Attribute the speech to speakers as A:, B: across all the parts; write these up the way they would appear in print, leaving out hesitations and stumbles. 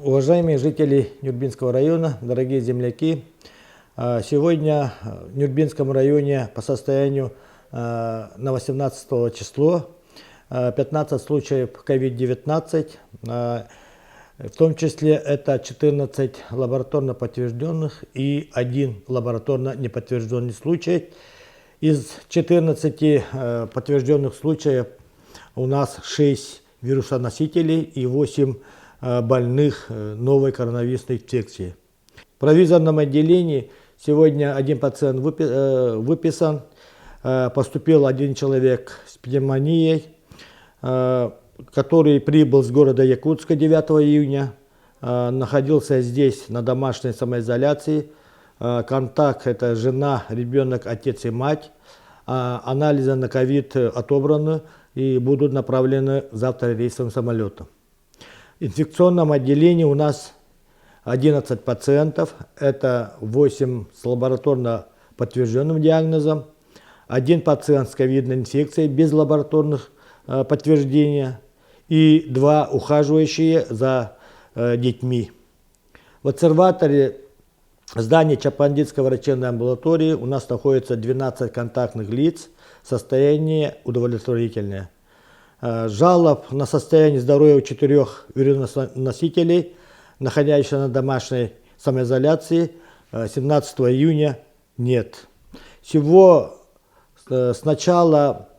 A: Уважаемые жители Нюрбинского района, дорогие земляки, сегодня в Нюрбинском районе по состоянию на 18 число 15 случаев COVID-19, в том числе это 14 лабораторно подтвержденных и один лабораторно неподтвержденный случай. Из 14 подтвержденных случаев у нас 6 вирусоносителей и 8 больных новой коронавирусной инфекцией. В провизорном отделении сегодня один пациент выписан, поступил один человек с пневмонией, который прибыл с города Якутска 9 июня, находился здесь на домашней самоизоляции. Контакт – это жена, ребенок, отец и мать. Анализы на ковид отобраны и будут направлены завтра рейсовым самолетом. В инфекционном отделении у нас 11 пациентов, это 8 с лабораторно подтвержденным диагнозом, один пациент с ковидной инфекцией без лабораторных подтверждения и два ухаживающие за детьми. В обсерваторе здания Чапандинской врачебной амбулатории у нас находится 12 контактных лиц, состояние удовлетворительное. Жалоб на состояние здоровья у четырех вирусоносителей, находящихся на домашней самоизоляции, 17 июня нет. Всего с начала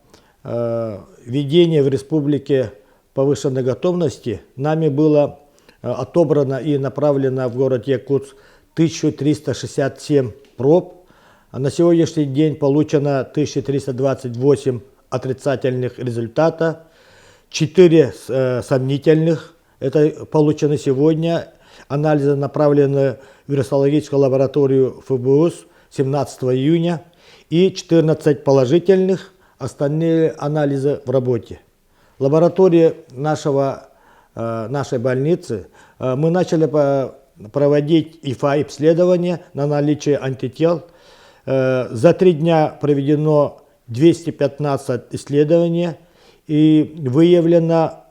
A: введения в республике повышенной готовности нами было отобрано и направлено в город Якутск 1367 проб. На сегодняшний день получено 1328 отрицательных результата, 4 сомнительных, это получено сегодня. Анализы направлены в вирусологическую лабораторию ФБУС 17 июня и 14 положительных, остальные анализы в работе. Лаборатории нашего, нашей больницы мы начали проводить ИФА-обследование на наличие антител. За 3 дня проведено 215 исследований и выявлено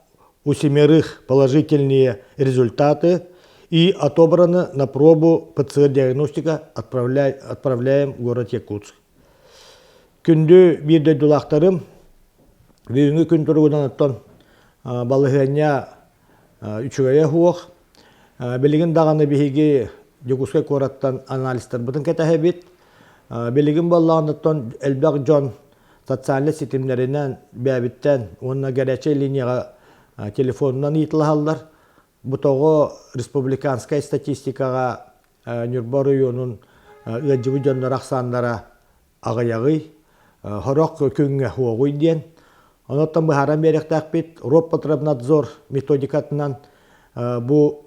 A: у семерых положительные результаты и отобраны на пробу ПЦР-диагностика, отправляем в город Якутск. Күндү биир дойдулаахтарым, бүгүҥҥү күн туругунан оттон балаһыанньа үчүгэйэ суох. Билигин даҕаны биһиги Дьокуускай куораттан анализтарбытын кэтэһэбит. Билигин буоллаҕына элбэх дьон социальнай ситимнэринэн бэйэбиттэн уонна горячай линияҕа телефонунан ыйыталаһаллар. Бу тоҕо республиканскай статистикаҕа Ньурба оройуонун ыалдьыбыт дьоннор ахсааннара аҕыйаҕый, сорох күҥҥэ суоҕуй диэн. Онон быһааран биэриэхтээхпит. Роспотребнадзор методикатынан бу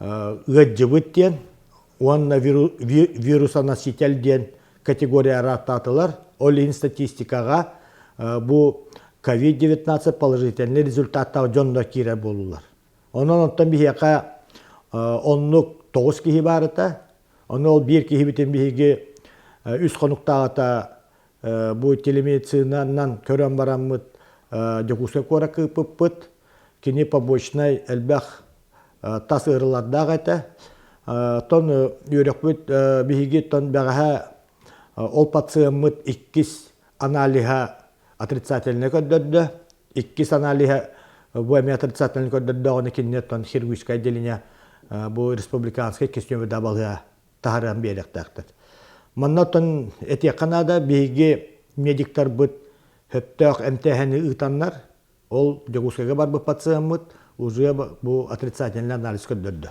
A: ыалдьыбыт диэн уонна вирусоноситель диэн категория арааттаатылар. Ол иһин статистикаҕа бу COVID-19 положительный результаттаах дьоннор киирэр буоллулар. Онон оттон биһиэхэ оннук 9 киһи баарыта. Ону ол биир киһибитин биһиги үс хонуктааҕыта бу телемедицинанан көрөн бараммыт Дьокуускай куоракка ыыппыппыт. Кини побочнай элбэх тас ыарыылардаах этэ. Оттон үөрөхпүт биһиги оттон бэҕэһээ ол пациеммыт иккис аналиһа отрицательнай көрдөрдө. Иккис аналиһа бу эмиэ отрицательнай көрдөрдөҕүнэ кинини оттон хирургическай отделение бу республиканскай иккис нүөмэрдээх балыыһа таһааран биэриэхтээхтэр. Манна оттон этиэххэ наада, биһиги медиктарбыт сөптөөх эмтээһини ыытаннар, ол Дьокуускайга барбыт пациеммыт уже бу отрицательный анализ көрдөрдө.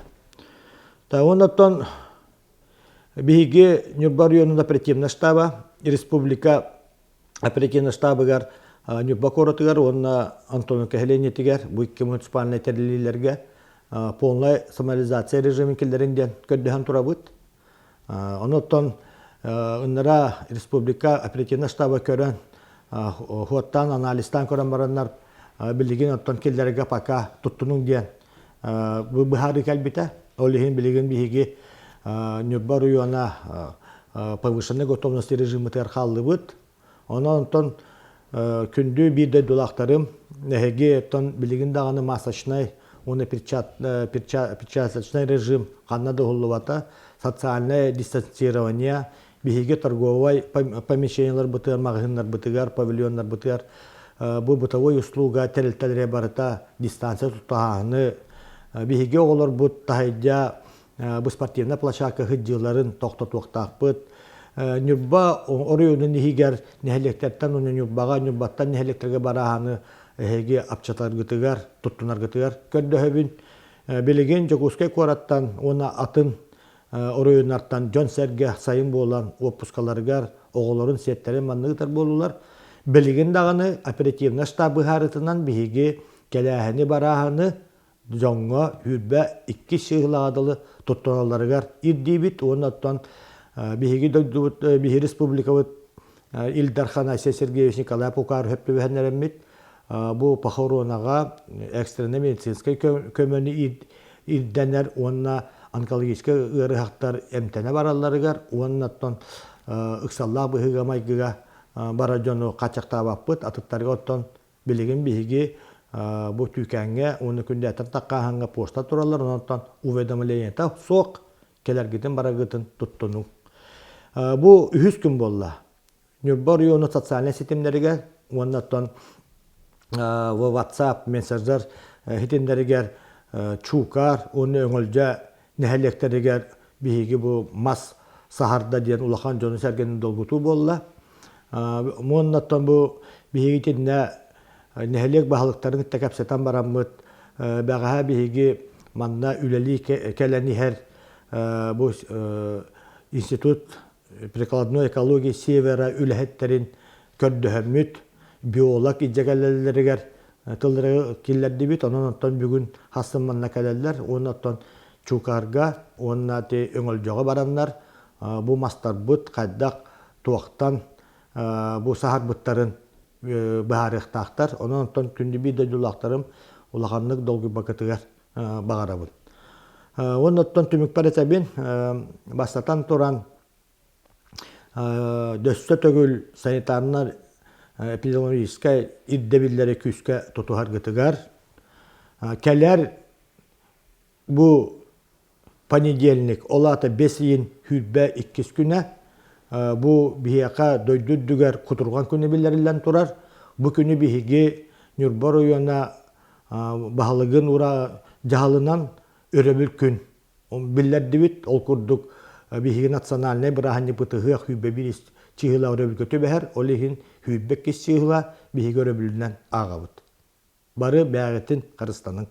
A: Онон биһиги Ньурба оройуонун оперативнай штаба республика оперативнай штабыгар Ньурба куоратыгар уонна Антоновка нэһилиэнньэтигэр бу икки муниципальнай тэриллиилэргэ полная самореализация режимин киллэрин диэн көрдөһөн турабыт. Онуттан ыннара республика оперативнай штаба көрөн, хуоттаан, анализтаан көрөн бараннар билигин оттон киллэргэ пока туттунуҥ диэн быһаарыы кэлбитэ. Ол иһин билигин биһиги Ньурба оройуона повышенной готовности режимытыгар хааллыбыт. Онон онтон күндү биир дойдулаахтарым, эһиги оттон билигин даҕаны масочнай уонна перчаточный режим ханна да уһуллубата, социальное дистанцирование, биһиги торговай помещениеларбытыгар, маҕаһыыннарбытыгар, павильоннарбытыгар бу бытовой услуга тэрилтэлэрэ барыта дистанция тутааһыны биһиги оҕолорбут таһырдьа бу спортивнай площадка сылдьыыларын тохтотуохтаахпыт. Ньурба оройуонун иһигэр нэһилиэктэртэн уонна Ньурбаҕа, Ньурбаттан нэһилиэктэргэ барааһыны эһиги апчатаргытыгар, туттунаргытыгар көрдөһөбүн. Билигин Дьокуускай куораттан уонна атын оройуоннартан дьон-сэргэ сайын буолан уоппускаларыгар оҕолорун сиэттэрин манна ыытар буоллулар. Билигин даҕаны оперативнай штаб быһаарыытынан биһиги кэлээһини барааһыны дьоҥҥо 22 сыылаҕа дылы туттаралларыгар ирдиибит уонна оттон биһиги дойдубут биһи республикабыт Ил Дархан Айсен Сергеевич Николай Пукаров сөп түбэһэннэрэммит бу похоронаҕа экстреннай медицинскэй көмөнү ирдэнэр уонна онкологическай ыарыһахтар эмтэнэ баралларыгар уонна оттон ыксаллаах быһыыга-майгыга барар дьону хааччахтаабаппыт атыттарга оттон Билигин биһиги бу Түүкээҥҥэ уонна Күндээттэн Таккааһыҥҥа поста тураллар, онтон уведомлениета суох кэлэргитин бараргытын туттунуҥ. Бу үһүс күн буолла. Ньурба оройуонун социальнай ситимнэригэр уонна оттон WhatsApp мессенджер ситимнэригэр Чуукаар уонна Өҥөлдьө нэһилиэктэригэр биһиги бу мас саһарда диэн улахан дьону-сэргэни долгутуу буолла. Уонна оттон бу биһиги итиннэ нэһилиэк баһылыктарын кытта кэпсэтэн бараммыт, бэҕэһээ биһиги манна үлэлии кэлэн иһэр бу институт прикладной экологии севера үлэһиттэрин көрдөһөммүт, биолог илдьэ кэлэллэригэр тыллары киллэрдибит. Онон оттон бүгүн хассын манна кэлэллэр уонна оттон Чуукаарга уонна ити Өҥөлдьөҕө бараннар бу мастарбыт хайдах туохтан бу саһарбыттарын быһаарыахтаахтар. Онон оттон күндү биир дойдулаахтарым улаханнык долгуйбаккытыгар баҕарабын. Уонна оттон түмүкпэр этэбин, бастатан туран Дөссө төгүл санитарнай эпидемиологическай ирдэбиллэри күүскэ тутуһаргытыгар, кэлэр бу понедельник, ол аата бэс ыйын 22 күнэ, бу биһиэхэ дойду үрдүгэр кутурҕан күнэ биллэриллэн турар. Бу күнү биһиги Ньурба оройуона баһылыгын ура дьаһалынан өрөбүл күн Биллэрдибит, ол курдук биһиги национальнай бырааһынньыкпыт ыһыах 21 чыһыла өрөбүлгэ түбэһэр, ол иһин 22 чыһыла биһиги өрөбүлүнэн ааҕабыт. Бары бэйэҕитин харыстаныҥ.